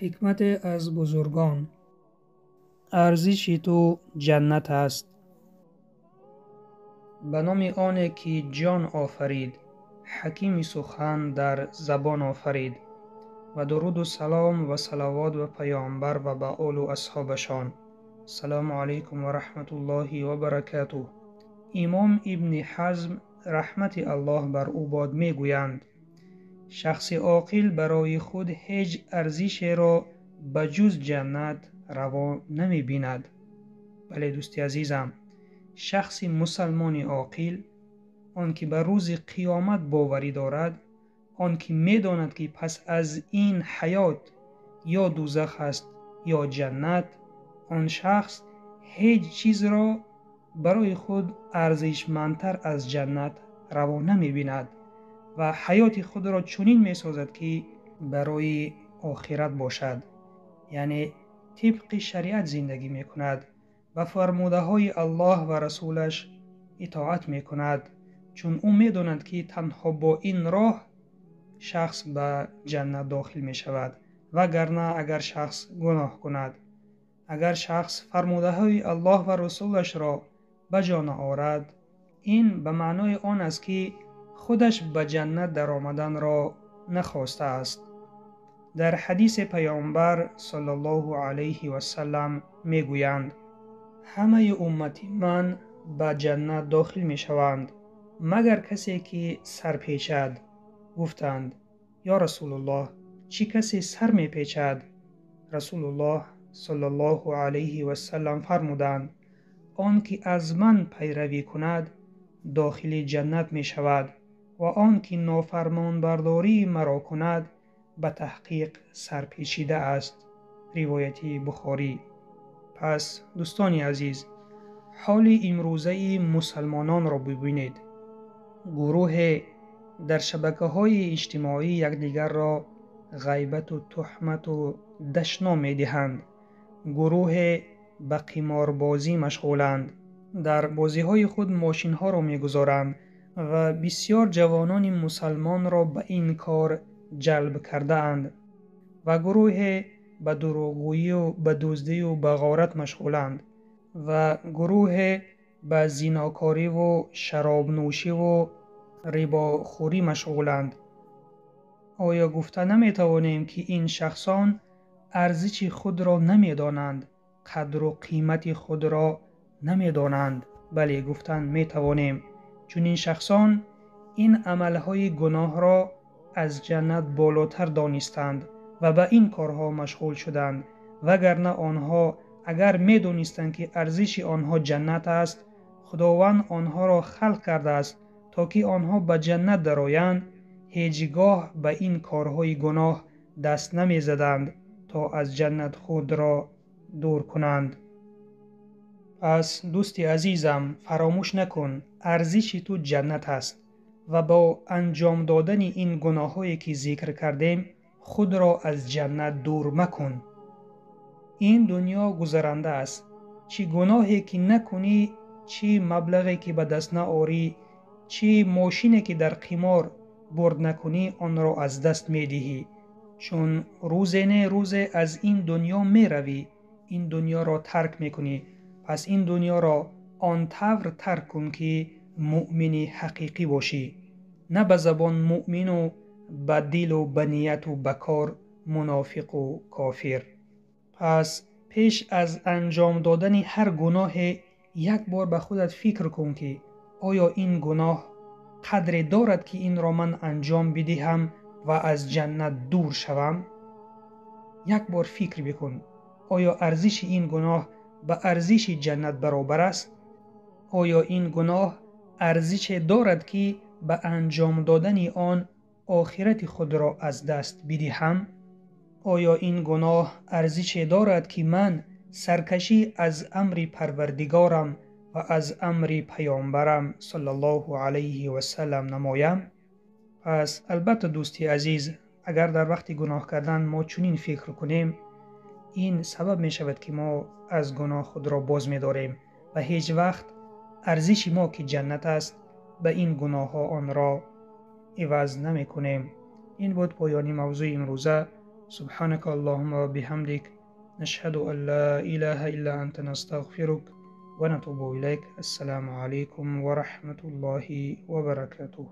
Ҳикмате аз бузургон. Арзиши ту ҷаннат аст. Ба номи оне, ки ҷон офарид, ҳакими сухан дар забон офарид. Ва дуруду салом ва салавот ба паёмбар ва ба олу асҳобашон. Ассалому алайкум ва раҳматуллоҳи ва баракатуҳ. Имом Ибни Ҳазм раҳмати Аллоҳ бар ӯ бод мегӯянд: шахси оқил барои худ ҳеҷ арзишеро ба ҷуз ҷаннат раво намебинад. Бале, дӯсти азизам, шахси мусалмони оқил, он ки ба рӯзи қиёмат боварӣ дорад, он ки медонад, ки пас аз ин ҳаёт ё дузах аст ё ҷаннат, он шахс ҳеҷ чизро барои худ арзишмандтар аз ҷаннат раво намебинад ва ҳаёти худро чунин месозад, ки барои охират бошад, яъне тибқи шариат зиндагӣ мекунад, ба фармудаҳои Аллоҳ ва расулаш итоат мекунад, чун ӯ медонад, ки танҳо бо ин роҳ шахс ба ҷаннат дохил мешавад. Вагарна агар шахс гуноҳ кунад, агар шахс фармудаҳои Аллоҳ ва расулашро ба ҷо наорад, ин ба маънои он аст, ки худаш ба ҷаннат даромаданро нахостааст. Дар ҳадиси паёмбар саллаллоҳу алайҳи васаллам мегӯянд: ҳамаи уммати ман ба ҷаннат дохил мешаванд, магар касе, ки сар печад. Гуфтанд: ё Расулуллоҳ, чӣ касе сар мепечад? Расулуллоҳ саллаллоҳу алайҳи васаллам фармуданд: он ки аз ман пайравӣ кунад, дохили ҷаннат мешавад ва он ки нофармонбардории маро кунад, ба таҳқиқ сарпечида аст. Ривояти Бухорӣ. Пас дӯстони азиз, ҳоли имрӯзаи мусалмононро бибинед. Гурӯҳе дар шабакаҳои иҷтимоӣ якдигарро ғайбату туҳмату дашном медиҳанд. Гурӯҳе ба қиморбозӣ машғуланд, дар бозиҳои худ мошинҳоро мегузоранд ва бисёр ҷавонони мусалмонро ба ин кор ҷалб кардаанд. Ва гурӯҳе ба дурӯғгӯию ба дуздию ба ғорат машғуланд ва гурӯҳе ба зинокориву шаробнӯшиву рибохӯрӣ машғуланд. Оё гуфта наметавонем, ки ин шахсон арзиши худро намедонанд, қадру қимати худро намедонанд? Бале, гуфтан метавонем. Чунин шахсон ин амалҳои гуноҳро аз ҷаннат болотар донистанд ва ба ин корҳо машғул шуданд. Вагарна онҳо агар медонистанд, ки арзиши онҳо ҷаннат аст, Худованд онҳоро халқ кардааст, то ки онҳо ба ҷаннат дароянд, ҳеҷ гоҳ ба ин корҳои гуноҳ даст намезаданд, то аз ҷаннат худро дур кунанд. Пас дӯсти азизам, фаромӯш накун, арзиши ту ҷаннат аст ва бо анҷом додани ин гуноҳҳое, ки зикр кардем, худро аз ҷаннат дур макун. Ин дунё гузаранда аст. Чӣ гуноҳе ки накунӣ, чӣ маблағе ки ба даст наорӣ, чӣ мошине ки дар қимор бурд накунӣ, онро аз даст медиҳӣ. Чун рӯзе не рӯзе аз ин дунё меравӣ, ин дунёро тарк мекунӣ. Пас ин дунёро он тавр тарк кун, ки муъмини ҳақиқӣ бошӣ, на ба забон муъмину ба дилу ба нияту ба кор мунофиқу кофир. Пас пеш аз анҷом додани ҳар гуноҳе як бор ба худат фикр кун, ки оё ин гуноҳ қадре дорад, ки инро ман анҷом бидиҳам ва аз ҷаннат дур шавам? Як бор фикр бикун, оё арзиши ин гуноҳ ба арзиши ҷаннат баробар аст? Оё ин гуноҳ арзише дорад, ки ба анҷом додани он охирати худро аз даст бидиҳам? Оё ин гуноҳ арзише дорад, ки ман саркашӣ аз амри Парвардигорам ва аз амри паёмбарам саллаллоҳу алайҳи васаллам намоям? Пас албатта, дӯсти азиз, агар дар вақти гуноҳ кардан мо чунин фикр кунем, ин сабаб мешавад, ки мо аз гуноҳ худро боз медорем ва ҳеҷ вақт арзиши мо, ки ҷаннат аст, ба ин гуноҳҳо онро иваз намекунем. Ин буд поёни мавзӯи имрӯза. Субҳанака Аллоҳумма ва биҳамдик, нашҳаду ан ла илаҳа илла анта, настағфирук ва натубу илайк. Ассалому алайкум ва раҳматуллоҳи ва баракатуҳ.